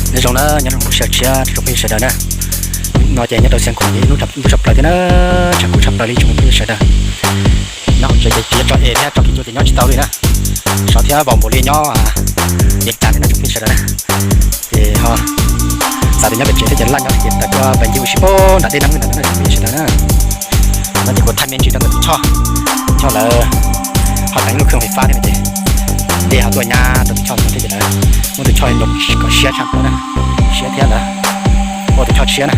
Nyob zoo na, nyob zoo phooj ywg sawv daws na, no ces nyob rau Xeev Khuam ces ib hnub ntuj tshaj plaws thiab na, tshav kub tshaj plaws li tsoom phooj ywg sawv daws. Nyob hauv tsev ces tsis tso es thiab, tso kiv cua ces nyob tsis tau li na, sov thiab vau npaum li nyob Meskas thiab no tsoom phooj ywg sawv daws na. Ces ho xav tias nyob pem tsev thiab ces laj nyob ces tawm tuaj pem ncig ua si pem nram dej Naj Mwj ntawm no na tsoom phooj ywg sawv daws na. No ces kuv thaij me ntsis rau ntawm tus choj, tus choj lawv ho teev lub khw fais fab thiab no ces dej ho tuaj nyab rau tus choj no thiab ces lawv muab tus choj nrau kom siab tshaj plaws na, siab thiab lawv ua tus choj tshiab na.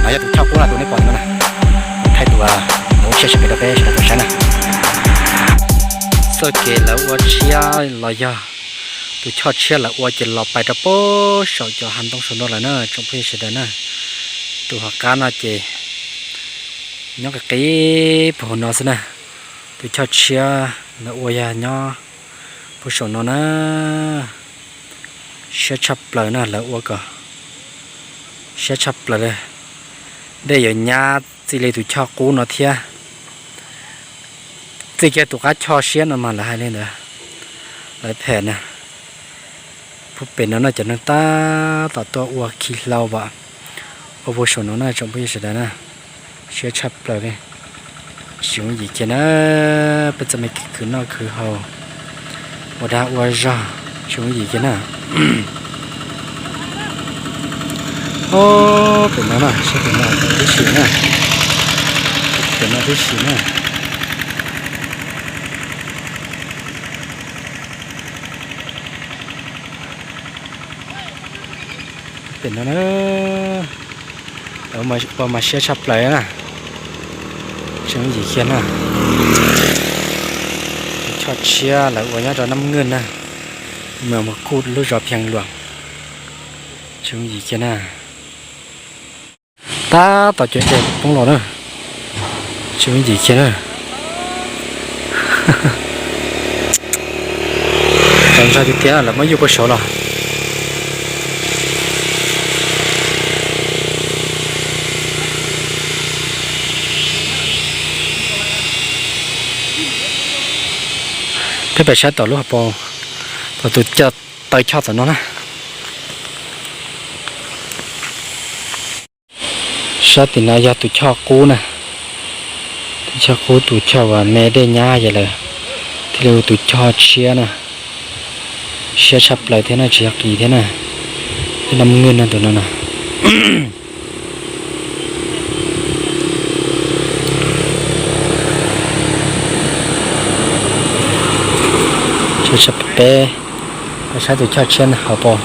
No yog tus choj qub no tus nej pom no na, thaij tus ua tshiab tshaj plaws rau peb sawv daws tau saib na. Txoj kev lawv ua tshiab los yog tus choj tshiab lawv ua ces los pais rau pem saum cov hav ntoo saum no lawm na tsoom phooj ywg sawv daws na. Tus hauv qab no ces nyob qis qis puag hauv no xwb na. Tus choj tshiab lawv ua yog nyob puag saum no na. Siab tshaj plaws na, lawv ua kom siab tshaj plaws li. Dej yuav nyab txij li tus choj qub no thiab. Txij kiag tus qab choj siab no mas lawv hais li ntawd, lawv phem na. Puag pem no no cov neeg tab tom tuaj ua khi hlau vam, ua puag saum no na tsoom phooj ywg sawv daws na. Siab tshaj plaws li. Tsis yooj yim kiag na, peb txoj me kev khwv noj khwv haus, ua dag ua zog, tsis yooj yim kiag na. Ob pem no na, saib pem no tib si na, pem no tib si na. Pem no na, ua mas siab tshaj plaws na, tsis yooj yim kiag na. Tus choj tshiab lawv ua nyob rau Naj Mwj na, mas mus kuj lub zos Phiaj Luam, tsis yooj yim kiag na. Tab tom cuag dej poob los na, tsis yooj yim kiag na. Tsaus ntshai tiag tiag lawv muab yuj puag saud los. Peb pais saib tom lub hauv paus, tom tus taw choj tom no na. Sab tim no yog tus choj qub na, tus choj qub, tus choj uas me dej nyab yog lawm, thiaj li ua tus choj tshiab na. Siab tshaj plaws thiab na, tsis yog qis thiab na. Ib Naj Mwj no tus no na. Peb saib tus choj tshiab na, hauv paus,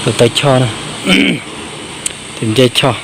tus taw choj na, tus ncej choj.